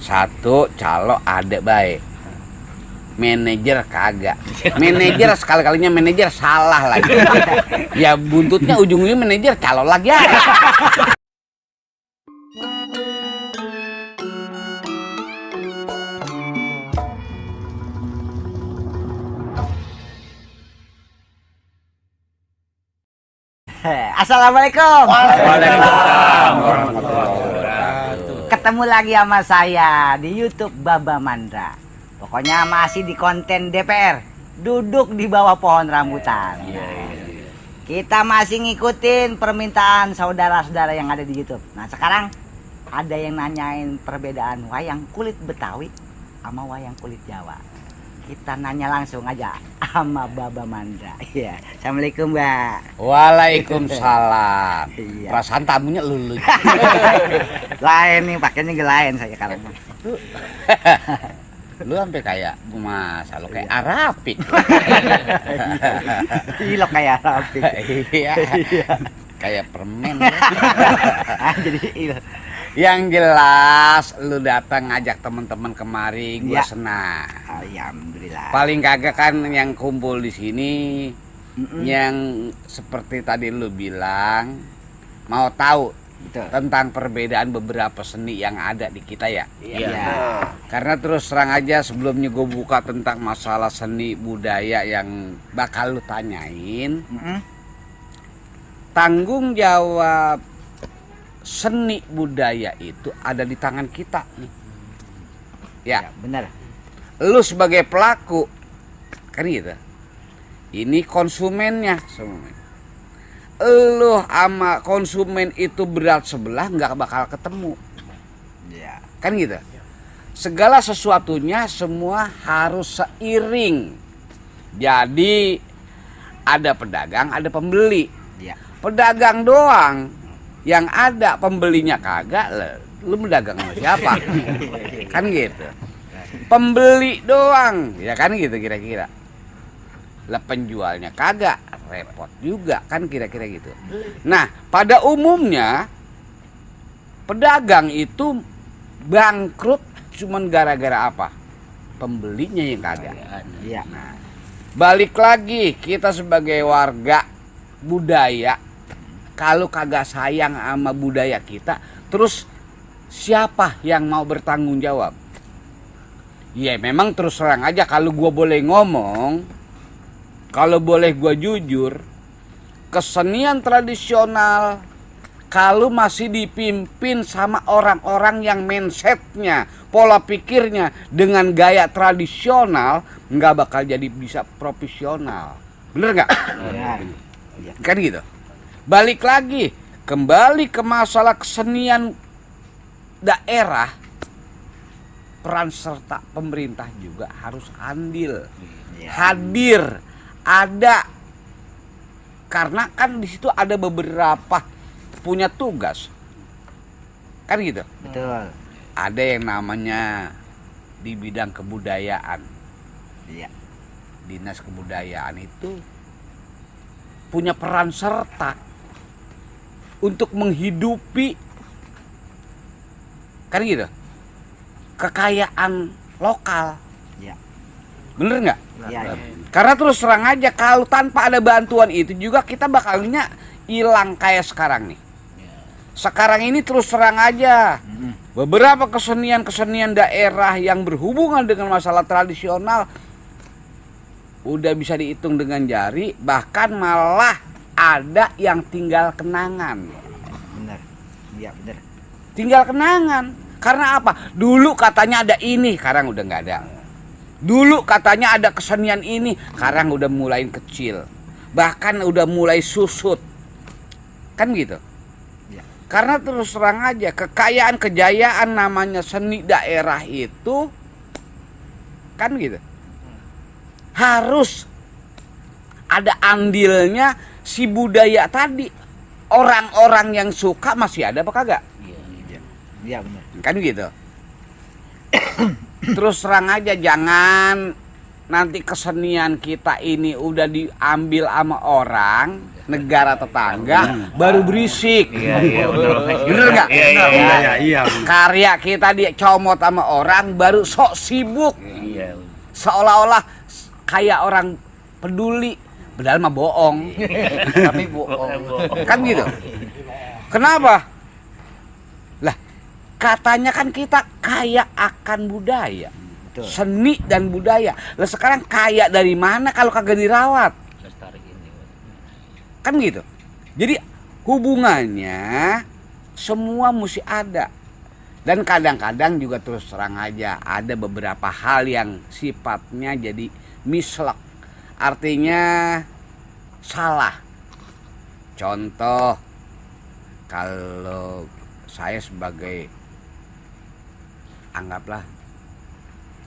Satu, calo ada baik. Manajer kagak. Manajer sekali-kalinya manajer salah lagi. Ya buntutnya ujung-ujungnya manajer calo lagi ya. Assalamualaikum. Waalaikumsalam warahmatullahi wabarakatuh. Ketemu lagi sama saya di YouTube Baba Mandra. Pokoknya masih di konten DPR. Duduk di bawah pohon rambutan. Kita masih ngikutin permintaan saudara-saudara yang ada di YouTube. Nah, sekarang ada yang nanyain perbedaan wayang kulit Betawi sama wayang kulit Jawa. Kita nanya langsung aja sama Baba Mandra. Iya. Assalamualaikum, Mbak. Waalaikumsalam. Iya. Perasaan tamunya lulu. Lain nih, pakainya gelain saya sekarang. Lu sampai kayak masa lu kayak Arabik. Ilok kayak rapi. Iya. Kayak permen. Jadi ilok. Yang jelas lu datang ngajak teman-teman kemari, gua Ya. senang. Alhamdulillah. Paling kagak kan yang kumpul di sini yang seperti tadi lu bilang mau tahu Betul. tentang perbedaan beberapa seni yang ada di kita ya. Iya. Karena terus terang aja sebelumnya gue buka tentang masalah seni budaya yang bakal lu tanyain, tanggung jawab seni budaya itu ada di tangan kita nih. Ya, Benar. lu sebagai pelaku kan gitu. Ini konsumennya semua. Lu sama konsumen itu berat sebelah nggak bakal ketemu. Iya. Kan gitu. Segala sesuatunya semua harus seiring. Jadi ada pedagang, ada pembeli. Iya. Pedagang doang yang ada, pembelinya kagak, lu mendagang sama siapa? Kan gitu. Pembeli doang, ya kan gitu kira-kira. Lah penjualnya kagak, repot juga kan kira-kira gitu. Nah, pada umumnya pedagang itu bangkrut cuman gara-gara apa? Pembelinya yang kagak. Iya. Nah, balik lagi kita sebagai warga budaya, kalau kagak sayang sama budaya kita, terus siapa yang mau bertanggung jawab? Ya memang terus terang aja kalau gua boleh ngomong, kalau boleh gua jujur, kesenian tradisional kalau masih dipimpin sama orang-orang yang mindsetnya, pola pikirnya dengan gaya tradisional, nggak bakal jadi bisa profesional. Bener nggak? Benar. Iya. Kan gitu. Balik lagi, kembali ke masalah kesenian daerah, peran serta pemerintah juga harus andil, Iya. hadir, ada. Karena kan di situ ada beberapa punya tugas, kan gitu. Betul. Ada yang namanya di bidang kebudayaan, Iya. dinas kebudayaan itu punya peran serta untuk menghidupi kan gitu kekayaan lokal, Iya. bener nggak? Iya. Karena terus terang aja kalau tanpa ada bantuan itu juga kita bakalnya hilang kayak sekarang nih. Sekarang ini terus terang aja beberapa kesenian daerah yang berhubungan dengan masalah tradisional udah bisa dihitung dengan jari, bahkan malah ada yang tinggal kenangan. Benar. Iya, benar. Tinggal kenangan. Karena apa? Dulu katanya ada ini, sekarang udah nggak ada. Dulu katanya ada kesenian ini, sekarang udah mulai kecil. Bahkan udah mulai susut. Kan gitu. Iya. Karena terus terang aja kekayaan kejayaan namanya seni daerah itu kan gitu. Harus ada andilnya si budaya tadi. Orang-orang yang suka masih ada apa kagak? Iya. Iya, benar. Kan gitu. Terus terang aja jangan nanti kesenian kita ini udah diambil sama orang, negara tetangga baru berisik. Iya, Bener nggak? Iya. Karya kita dicomot sama orang baru sok sibuk. Iya. Seolah-olah kayak orang peduli, padahal mah bohong. Tapi bohong. Kan gitu. Kenapa? Lah, katanya kan kita kaya akan budaya. Betul. Seni dan budaya. Lah sekarang kaya dari mana kalau kagak dirawat? Kan gitu. Jadi hubungannya semua mesti ada. Dan kadang-kadang juga terus terang aja ada beberapa hal yang sifatnya jadi mislek. Artinya salah. Contoh, kalau saya sebagai, anggaplah,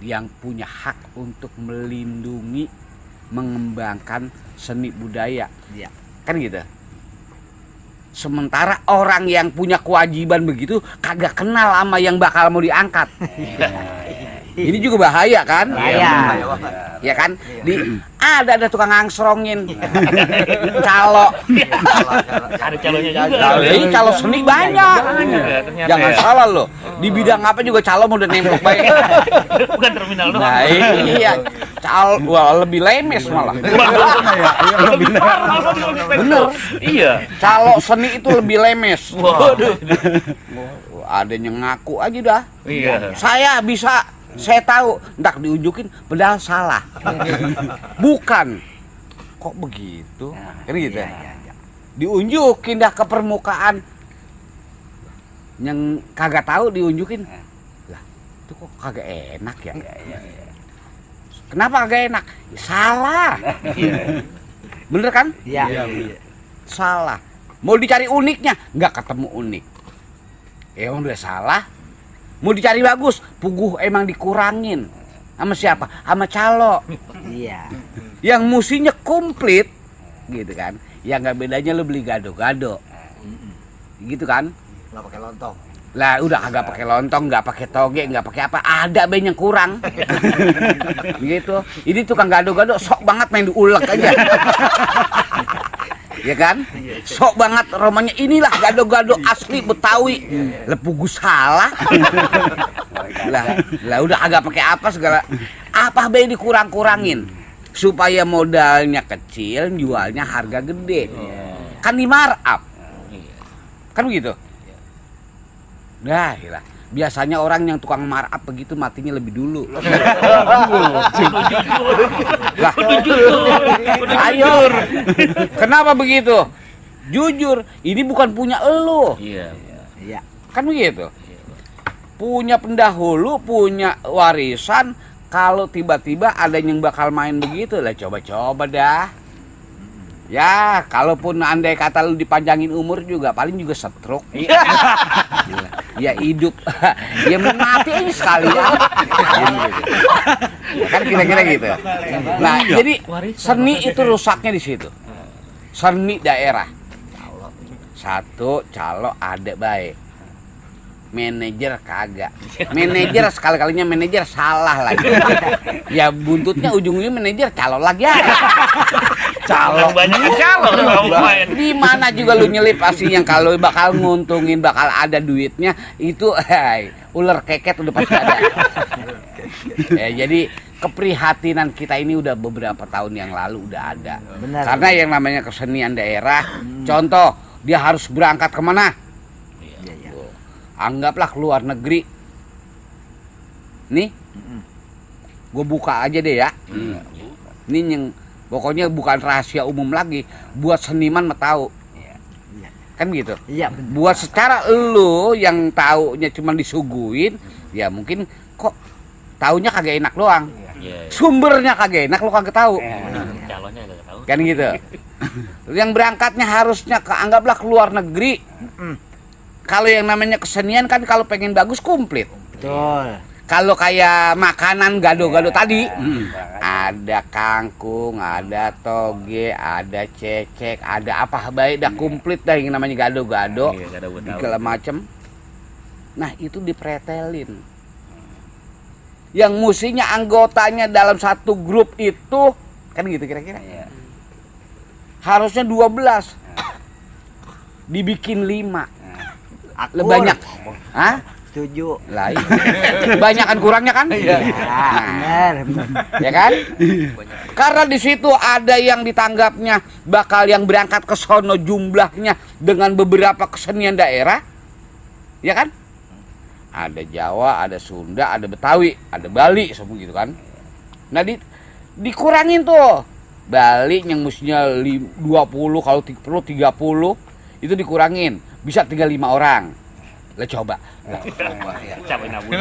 yang punya hak untuk melindungi, mengembangkan seni budaya, Iya. kan gitu. Sementara orang yang punya kewajiban begitu kagak kenal sama yang bakal mau diangkat. Ini juga bahaya kan? Bahaya. Ya kan? Ada tukang angsrongin calo. Ada calonnya juga. Nah, ini calo seni banyak. Ternyata Jangan ya. salah loh. Di bidang apa juga calo mau udah nempel baik. Bukan terminal doang. Nah, iya. Calo wah, lebih lemes malah. Bener. Iya. Calo seni itu lebih lemes. Waduh. Ada yang ngaku aja dah. Iya. Saya tahu, ndak diunjukin, padahal salah. Bukan. Kok begitu? Kan gitu ya. Diunjukin dah ke permukaan. Yang kagak tahu diunjukin. Lah, itu kok kagak enak ya? Kenapa kagak enak? Salah. Bener kan? Iya. Salah. Mau dicari uniknya, nggak ketemu unik. Emang udah salah. Mau dicari bagus, puguh emang dikurangin. Sama siapa? Sama calo. Iya. Yang musinya komplit, gitu kan? Ya nggak bedanya lu beli gado-gado, gitu kan? Nggak pakai lontong. Lah udah kagak pakai lontong, nggak pakai toge, nggak pakai apa, ada ben yang kurang. Gitu. Ini tukang gado-gado sok banget main diulek aja. Ya kan? Sok banget romanya, inilah gado-gado asli Betawi. Lepugu salah. Lah udah agak pakai apa segala. Apa be dikurang-kurangin supaya modalnya kecil, jualnya harga gede. Kan di markup. Kan begitu? Nah, gila. Biasanya orang yang tukang markup begitu matinya lebih dulu. Lah, ayo. Kenapa begitu? Jujur, ini bukan punya elu. Iya. Iya. Kan begitu? Punya pendahulu, punya warisan. Kalau tiba-tiba ada yang bakal main begitu, lah coba-coba dah. Ya, kalaupun andai kata lu dipanjangin umur juga paling juga stroke. Ya hidup. Ya mati aja sekalian. Kan kira-kira gitu. Nah, jadi seni itu rusaknya di situ. Seni daerah. Satu, calo ada baik. Manajer kagak. Manajer sekali-kalinya manajer salah lagi. Ya buntutnya ujung-ujungnya manajer calo lagi ya. Calon banyak calon kamu main. Di mana juga lu nyelip pasti yang kalau bakal nguntungin, bakal ada duitnya itu ular keket udah pasti ada. Jadi keprihatinan kita ini udah beberapa tahun yang lalu udah ada. Benar. Karena yang namanya kesenian daerah, contoh dia harus berangkat kemana? Iya. Anggaplah ke luar negeri. Nih, gue buka aja deh ya. Ini yang pokoknya bukan rahasia umum lagi. Buat seniman mah tahu. Iya. Kan gitu. Iya, benar. Buat secara lu yang taunya cuma disuguhin, ya mungkin kok taunya kagak enak doang. Iya. Sumbernya kagak enak, lu kagak tahu. Calonnya enggak tahu. Kan gitu. Yang berangkatnya harusnya anggaplah ke luar negeri. Kalau yang namanya kesenian kan kalau pengen bagus komplit. Betul. Kalau kayak makanan gado-gado tadi, ada kangkung, ada toge, ada cecek, ada apa baik dah komplit dah yang namanya gado-gado, Iya, gado gua tahu. segala macem. Nah itu dipretelin. Yang musinya anggotanya dalam satu grup itu kan gitu kira-kira. harusnya 12. Dibikin 5. Lebih banyak. Hah? Setuju. Lah, banyak kan kurangnya kan? Ya, benar. Ya kan? Karena di situ ada yang ditanggapnya bakal yang berangkat ke sono jumlahnya dengan beberapa kesenian daerah. Ya kan? Ada Jawa, ada Sunda, ada Betawi, ada Bali, semua gitu kan. Nah, dikurangin tuh. Bali yang mestinya 20, kalau perlu 30 itu dikurangin, bisa tinggal 5 orang. Lah coba. Capek nabu.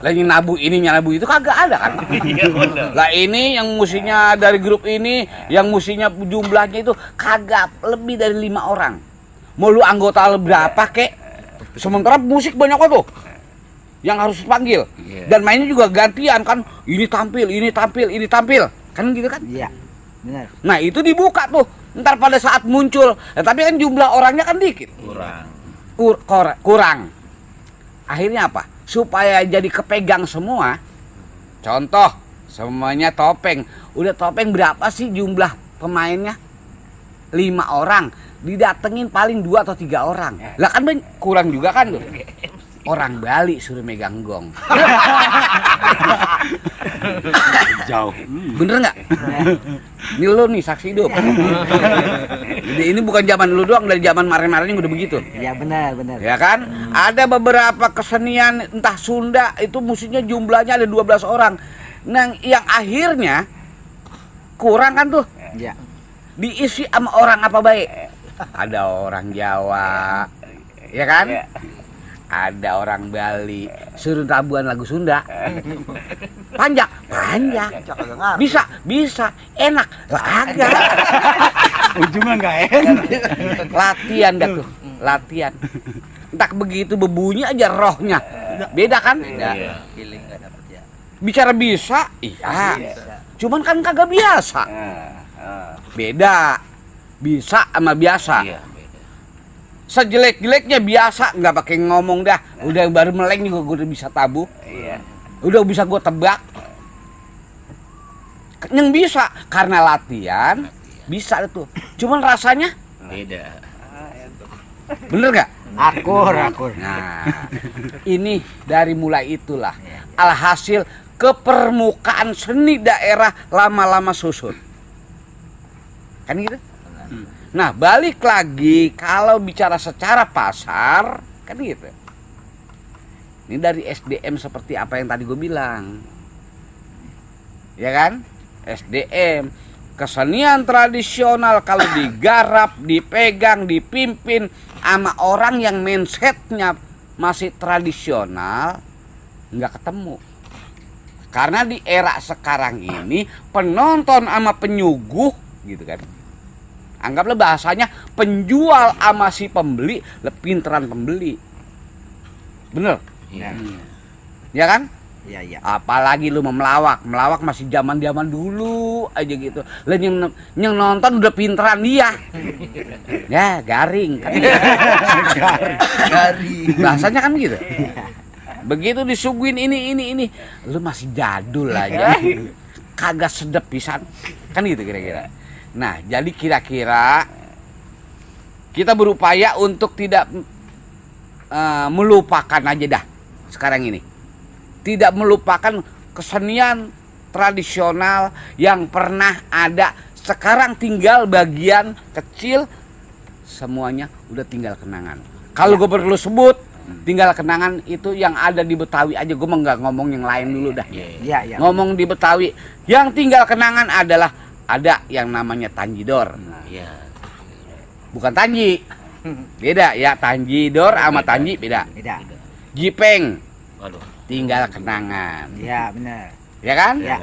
Lah yang nabu ini nabu itu kagak ada kan? Iya benar. Lah ini yang musinya dari grup ini, yang musinya jumlahnya itu kagak lebih dari 5 orang. Mau lu anggota berapa kek? Sementara musik banyak tuh yang harus dipanggil. Dan mainnya juga gantian kan. Ini tampil, ini tampil, ini tampil. Kan gitu kan? Iya. Benar. Nah itu dibuka tuh. Ntar pada saat muncul. Tapi kan jumlah orangnya kan dikit. Kurang. Akhirnya apa? Supaya jadi kepegang semua. Contoh, semuanya topeng. Udah topeng berapa sih jumlah pemainnya? 5 orang. Didatengin paling 2 atau 3 orang. Lah kan kurang juga kan tuh. Orang Bali suruh megang gong. Jauh. Bener nggak? Ini lo nih saksi hidup. Jadi ini bukan zaman lu doang, dari zaman kemarin-kemarin udah begitu. Iya, benar. Ya kan? Ada beberapa kesenian entah Sunda itu musiknya jumlahnya ada 12 orang. Nah, yang akhirnya kurang kan tuh. Iya. Diisi sama orang apa baik? Ada orang Jawa. Ya kan? Ada orang Bali, suruh tabuhan lagu Sunda. Panjang. Bisa, enak. Lah kagak. Ujungnya nggak enak. Latihan dah tuh, latihan. Entah begitu berbunyi aja rohnya. Beda kan? Iya. Feeling enggak dapet ya. Bicara bisa, iya. Cuman kan kagak biasa. Beda. Bisa sama biasa. Iya. Sejelek-jeleknya biasa, nggak pakai ngomong dah. Udah baru meleng juga gue udah bisa tabuh. Udah bisa gue tebak. Yang bisa karena latihan bisa tuh. Cuman rasanya Beda. bener nggak? Akur. Nah, ini dari mulai itulah alhasil ke permukaan seni daerah lama-lama susut. Kan gitu? Nah, balik lagi kalau bicara secara pasar, kan gitu. Ini dari SDM seperti apa yang tadi gue bilang. Ya kan? SDM, kesenian tradisional kalau digarap, dipegang, dipimpin sama orang yang mindsetnya masih tradisional, nggak ketemu. Karena di era sekarang ini penonton sama penyuguh gitu kan. Anggaplah bahasanya penjual sama si pembeli, pinteran pembeli. Bener? Iya. Ya kan? Iya. Apalagi lu mau melawak masih zaman dulu aja gitu. Lah yang nonton udah pinteran dia. Ya, garing kan. Garing. Bahasanya kan gitu. Begitu disuguhin ini, lu masih jadul aja. Kagak sedep pisan. Kan gitu kira-kira. Nah, jadi kira-kira kita berupaya untuk tidak melupakan aja dah sekarang ini. Tidak melupakan kesenian tradisional yang pernah ada. Sekarang tinggal bagian kecil, semuanya udah tinggal kenangan. Kalau gue perlu sebut, tinggal kenangan itu yang ada di Betawi aja. Gue nggak ngomong yang lain dulu dah. Iya. Ngomong di Betawi, yang tinggal kenangan adalah ada yang namanya Tanjidor. Iya. Bukan Tanji. Beda ya, Tanjidor sama Tanji beda. Beda. Jipeng, Waduh. tinggal kenangan. Iya, benar. Ya kan? Ya.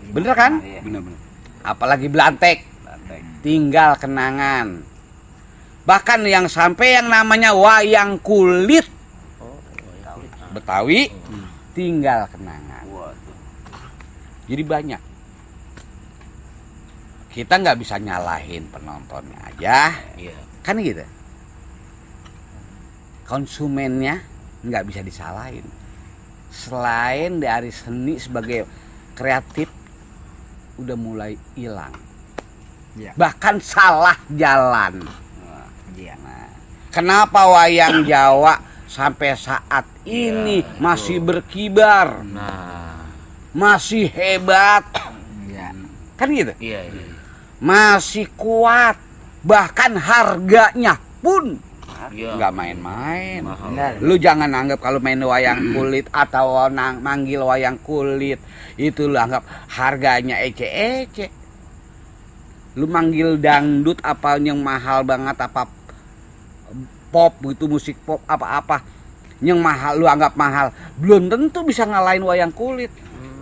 Bener kan? Benar-benar. Apalagi Belantek, tinggal kenangan. Bahkan yang sampai yang namanya wayang kulit Betawi, tinggal kenangan. Jadi banyak. Kita nggak bisa nyalahin penontonnya aja, Iya. kan gitu. Konsumennya nggak bisa disalahin. Selain dari seni sebagai kreatif udah mulai hilang. Iya. bahkan salah jalan. Iya. Kenapa wayang Jawa sampai saat ini masih berkibar, Nah, masih hebat, Iya. kan gitu, iya, iya. masih kuat, bahkan harganya pun Iya. nggak main-main. Mahal. Benar. Lu jangan anggap kalau main wayang kulit atau manggil wayang kulit itu lu anggap harganya ece-ece. Lu manggil dangdut apa yang mahal banget, apa pop gitu, musik pop apa-apa yang mahal lu anggap mahal, belum tentu bisa ngalahin wayang kulit.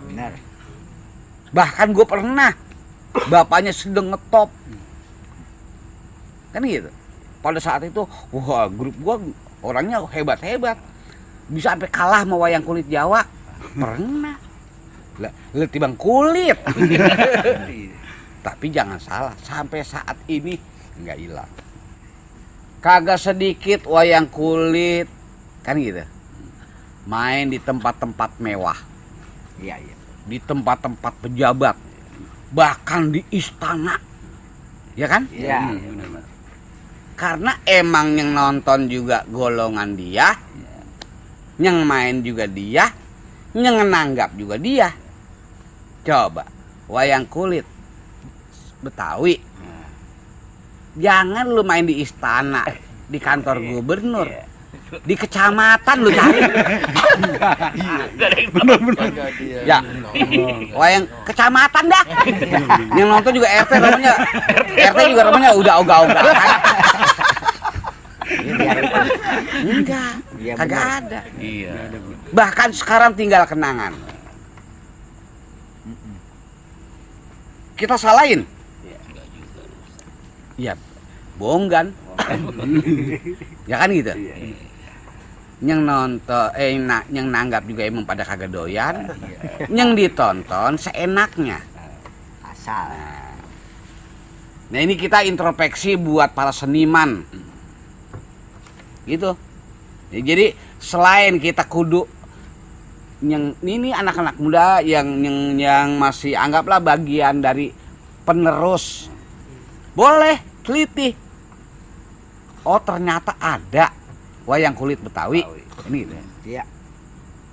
Benar. Bahkan gue pernah bapaknya sedang ngetop, kan gitu. Pada saat itu wah, grup gue orangnya hebat-hebat, bisa sampai kalah sama wayang kulit Jawa. Pernah lah, letih bang kulit. Tapi jangan salah, sampai saat ini nggak hilang. Kagak sedikit wayang kulit, kan gitu, main di tempat-tempat mewah, Iya, iya. di tempat-tempat pejabat, bahkan di istana, ya kan? Iya. Karena emang yang nonton juga golongan dia, yang main juga dia, yang nanggap juga dia. Coba wayang kulit Betawi, jangan lu main di istana, di kantor gubernur, di kecamatan lu cari. Ya, wayang kecamatan dah. Yang nonton juga RT namanya, RT juga namanya udah ogah-ogahan. Enggak, Iya, kagak benar. ada. Iya. Bahkan sekarang tinggal kenangan. Kita salahin. Iya, bohong kan? Ya kan gitu. Yang nonton, yang nanggap juga emang pada kagak doyan. Yang ditonton seenaknya. Asal. Nah ini kita introspeksi buat para seniman, gitu. Ya, jadi selain kita kudu yang ini anak-anak muda yang masih anggaplah bagian dari penerus, boleh teliti. Oh ternyata ada wayang kulit Betawi. Ini gitu. Iya.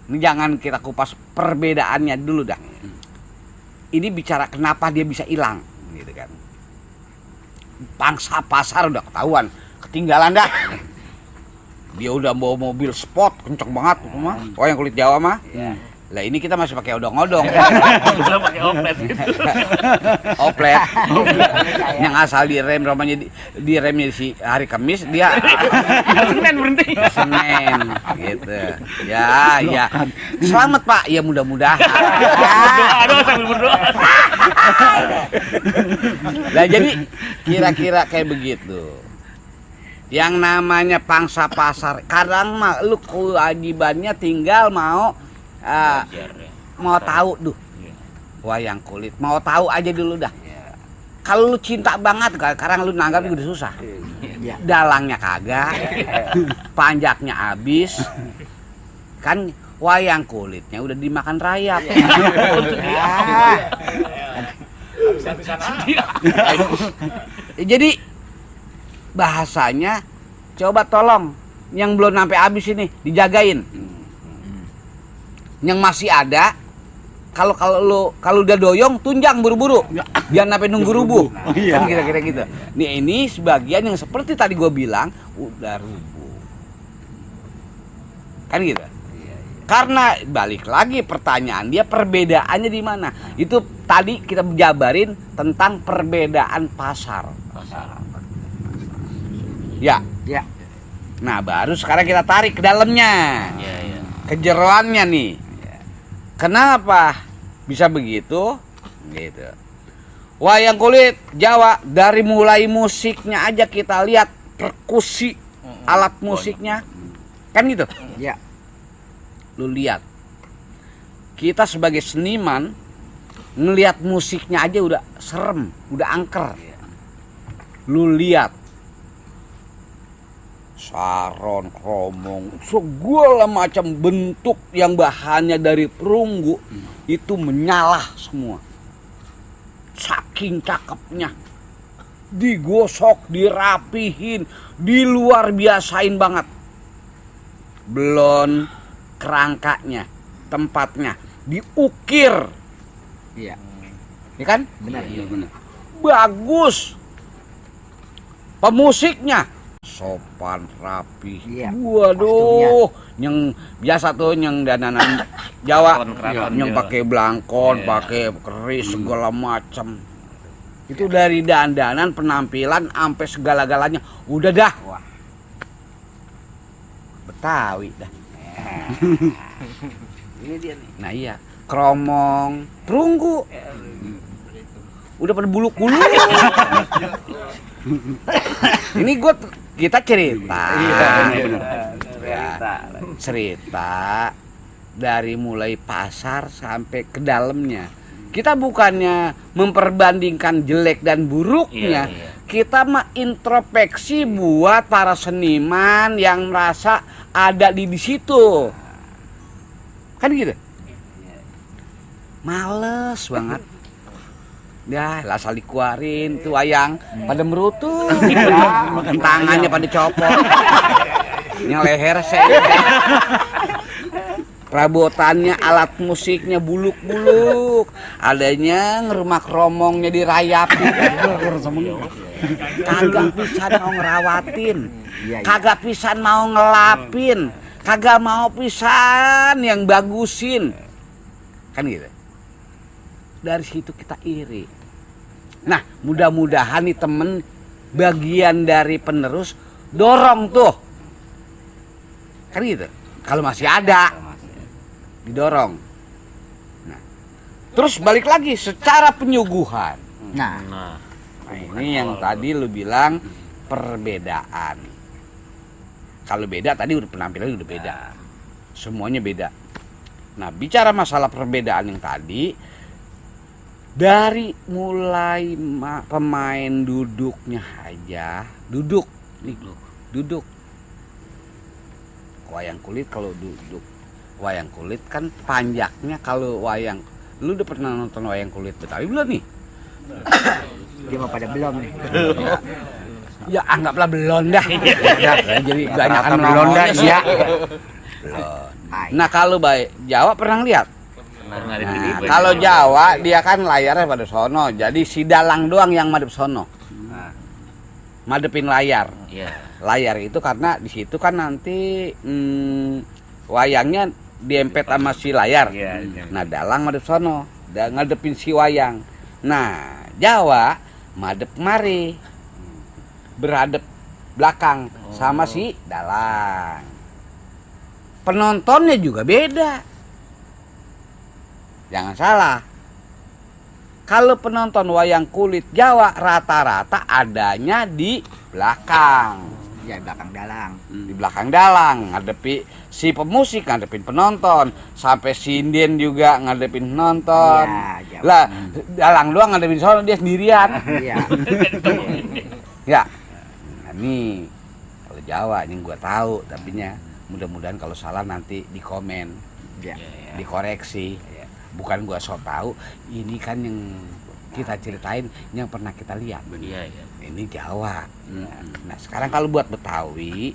Ini jangan kita kupas perbedaannya dulu dah. Ini bicara kenapa dia bisa hilang, gitu kan. Pangsa pasar udah ketahuan, ketinggalan dah. Dia udah bawa mobil sport kenceng banget itu mah. Wayang kulit Jawa mah. Lah ini kita masih pakai odong-odong. Udah pakai oplet gitu. Oplet. Yang asal direm namanya di remnya si hari Kamis dia Senin berhenti. Senin gitu. Ya, ya. Selamat Pak. Ya mudah-mudahan. Berdoa sambil berdoa. Lah jadi kira-kira kayak begitu. Yang namanya pangsa pasar, kadang mah lu kewajibannya tinggal mau tahu duh wayang kulit, mau tahu aja dulu dah. Kalau lu cinta banget, sekarang lu nanggap udah susah. Dalangnya kagak, panjaknya habis, kan wayang kulitnya udah dimakan rayap. Jadi bahasanya coba tolong yang belum sampai habis ini dijagain. Yang masih ada kalau udah doyong tunjang buru-buru. Jangan sampai nunggu rubuh. Kan kira-kira gitu. Nih ini sebagian yang seperti tadi gue bilang udah rubuh. Kan gitu. Karena balik lagi pertanyaan dia perbedaannya di mana? Itu tadi kita jabarin tentang perbedaan pasar. Ya. Ya. Nah, baru sekarang kita tarik ke dalamnya. Iya, iya. Kejeroannya nih. Kenapa bisa begitu? Gitu. Wayang kulit Jawa dari mulai musiknya aja kita lihat perkusi alat musiknya. Kan gitu? Ya. Lu lihat. Kita sebagai seniman ngelihat musiknya aja udah serem, udah angker. Lu lihat saron, kromong, segala macam bentuk yang bahannya dari perunggu itu menyalah semua. Saking cakepnya. digosok, dirapihin, diluar biasain banget. Belum kerangkanya, tempatnya diukir. Iya. Ya kan? Benar. Bagus. Pemusiknya sopan, rapi. Iya. Waduh, yang biasa tuh yang dananan Jawa, Keraton yang Jawa. pakai belangkon, Iya. pakai keris segala macam. Itu dari dandanan, penampilan sampai segala-galanya. Udah dah. Wah. Betawi dah. Ini dia nih. Nah iya, kromong, perunggu. Udah pada buluk-buluk. Ini kita cerita. Ya, cerita dari mulai pasar sampai ke dalamnya. Kita bukannya memperbandingkan jelek dan buruknya. Iya. Kita mah introspeksi buat para seniman yang merasa ada di situ. Kan gitu. Males banget. Ya, asal dikeluarin tuh wayang pada merutu, tangannya pada copot, yang leher saya, perabotannya, alat musiknya buluk-buluk, adanya ngerumah kromongnya dirayapin, kagak pisan mau ngerawatin, kagak pisan mau ngelapin, kagak mau pisan yang bagusin, kan gitu. Dari situ kita iri. Nah, mudah-mudahan nih temen bagian dari penerus dorong tuh. Kan gitu. Kalau masih ada didorong. Nah, terus balik lagi secara penyuguhan. Nah, Nah, Ini yang tadi lu bilang perbedaan. Kalau beda tadi udah penampilan udah beda. Semuanya beda. Nah, bicara masalah perbedaan yang tadi, dari mulai pemain duduknya aja, duduk. Wayang kulit kalau duduk, wayang kulit kan panjangnya kalau wayang. Lu udah pernah nonton wayang kulit Betawi belum nih? dia mah pada belum nih. Ya anggaplah belum dah. Ya, jadi banyak kan belum dah, iya. Nah kalau Jawa pernah lihat? pernah Nah, kalau Jawa dia kan layarnya pada sono, jadi si dalang doang yang madep sono, madepin layar. Iya. Layar itu karena di situ kan nanti wayangnya diempet sama si layar. Iya. Nah dalang madep sono, ngadepin si wayang. Nah Jawa madep mari, berhadap belakang sama si dalang. Penontonnya juga beda. Jangan salah. Kalau penonton wayang kulit Jawa rata-rata adanya di belakang. Ya belakang dalang. Di belakang dalang, ngadepi si pemusik, ngadepin penonton, sampai sinden juga ngadepin penonton. Iya, Jawa. Lah, dalang doang ngadepin sono dia sendirian. Iya. Ya. Nah, nih kalau Jawa ini gua tahu, tapi mudah-mudahan kalau salah nanti di komen, Iya. dikoreksi. Bukan gua so tahu, ini kan yang kita ceritain yang pernah kita lihat. Iya. Ini Jawa. Nah sekarang kalau buat Betawi,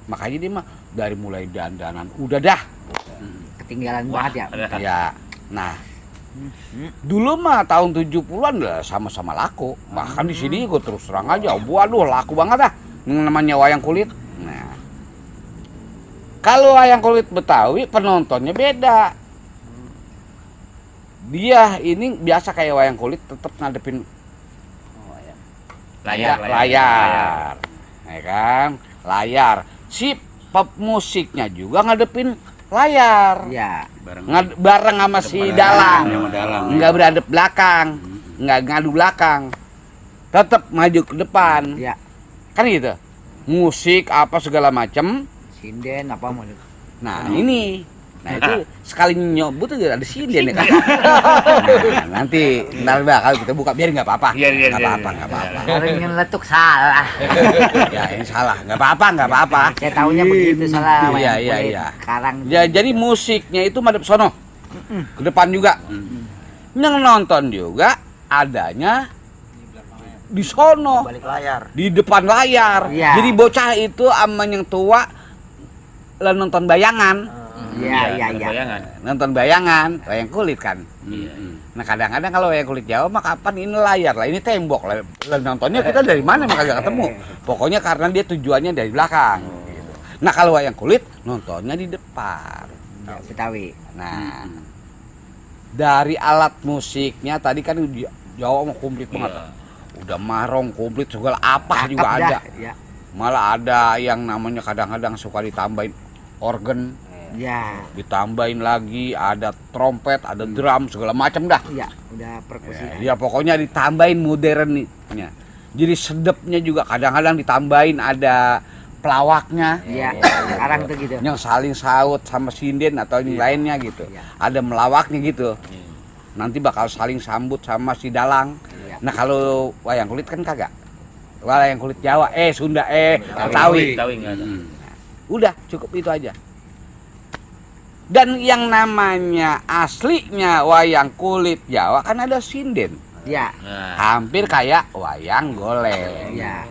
makanya dia mah dari mulai dandanan udah dah. Ketinggalan banget ya. Ya. Nah dulu mah tahun 70-an udah sama-sama laku. Bahkan di sini gue terus terang aja, waduh laku banget dah yang namanya wayang kulit. Nah kalau wayang kulit Betawi penontonnya beda. Dia ini biasa kayak wayang kulit tetap ngadepin layar. Ya kan? Layar. Si pemusiknya juga ngadepin layar. Iya. Bareng sama si dalang. Enggak beradep belakang. Enggak ngadu belakang. Tetap maju ke depan. Iya. Kan gitu. Musik apa segala macam. Sinden apa mau. Nah, ini. Nah, itu sekali nyobot tuh ada sinden ya kan. Nah, nanti ntar bakal kita buka biar nggak apa-apa. Iya. Nggak apa-apa. Kalau ngeletuk salah. Ya, ini salah. Nggak apa-apa. Saya taunya begitu salah. Iya. wayang kulit. Sekarang Ya, jadi musiknya itu madep sono. Ke depan juga. Yang nonton juga adanya di sono, Balik layar. di depan layar. Iya. Jadi bocah itu sama yang tua lah nonton bayangan. Iya. Bayangan. Nonton bayangan, wayang kulit kan. Iya. Nah kadang-kadang kalau wayang kulit Jawa mah kapan ini layar lah, ini tembok lah. Lah nontonnya kita dari mana mah kagak ketemu. Pokoknya karena dia tujuannya dari belakang. Gitu. Nah kalau wayang kulit nontonnya di depan. Betawi. Nah dari alat musiknya tadi kan Jawa mah komplit banget. Iya. Udah marong komplit segala apa juga Cakep ada. dah. Ya. Malah ada yang namanya kadang-kadang suka ditambahin organ, Ya. ditambahin lagi ada trompet, ada drum segala macam dah. Iya, udah perkusi. Ya pokoknya ditambahin modernnya. Jadi sedepnya juga kadang-kadang ditambahin ada pelawaknya. Iya, sekarang tuh gitu. Yang saling saut sama sinden atau yang lainnya gitu. Iya. Ada melawaknya gitu. Nanti bakal saling sambut sama si dalang. Iya. Nah kalau wayang kulit kan kagak. Wayang kulit Jawa, Sunda, Betawi. Betawi nggak ada. Udah cukup itu aja. Dan yang namanya aslinya wayang kulit Jawa kan ada sinden. Iya. Nah, Hampir kayak wayang golek. Iya.